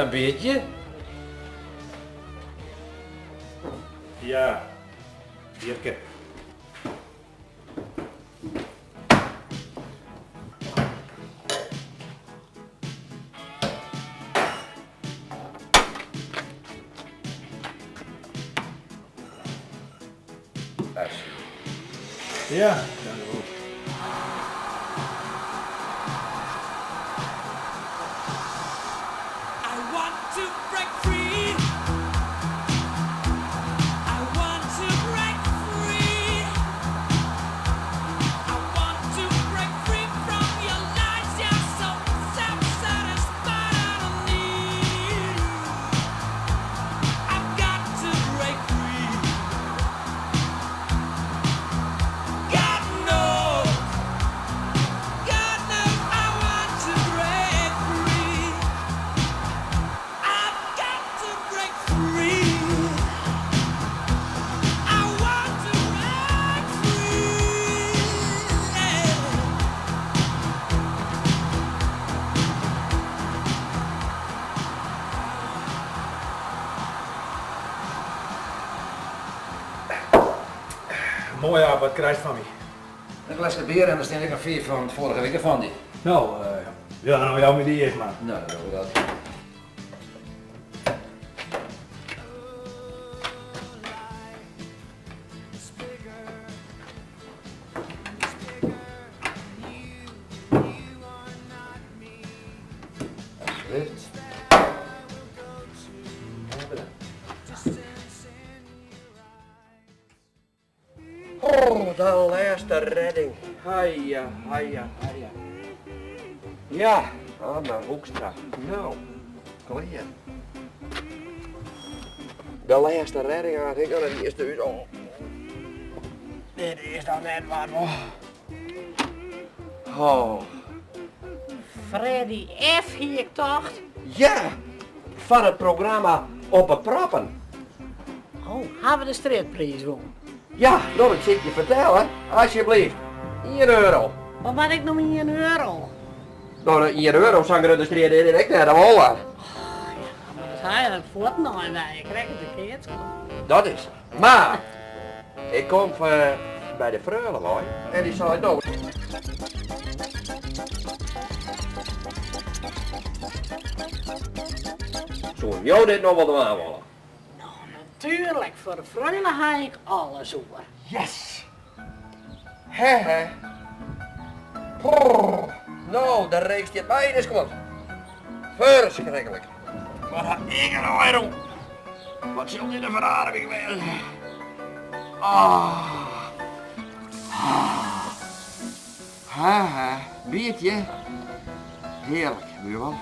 In biertje? Ja, bierke. Ja, dankjewol. Moai Jaap, wat krijst fan my? In gleske bier en der stean ek noch fiif fan foarige wike fan dy. No, ja, no jou my dy earst mar. No, dan dogge we dat. Alsjeblieft. Oh, de lêste redding. Haia, haia, haia. Ja, Anna Hoekstra. No, klear. De lêste redding had ik al het eerste uit. Oh. Dit is dan net wat. Oh. Oh. Freddy F. hie ik tocht. Ja, fan it programma Op 'e Proppen. Oh, hawwe we de strjitpriis wûn? Ja, no dat sil ik je fertelle. Asjebleaft, ien euro. Wat moat ik no mei ien euro? No, ien euro, sa'n grutte strjitte is dit ek net, of wol wat? Oh, ja, mar dat ha je fuotten ein wei, krekt as de keatsklup. Dat is sa. Mar, ik kom by de freule wei en dy seit no. Soenen jo dit no wol dwaan wolle? No, natuerlik, foar de freule ha ik alles oer. Yes! Hè hè. Prrr. No, de reek stiet my yn 'e skuon. Ferskriklik. Wat ha ik in euro? Wat sil dit in ferademing wêze? Ah. Ha ha, biertje. Hearlik, buurman.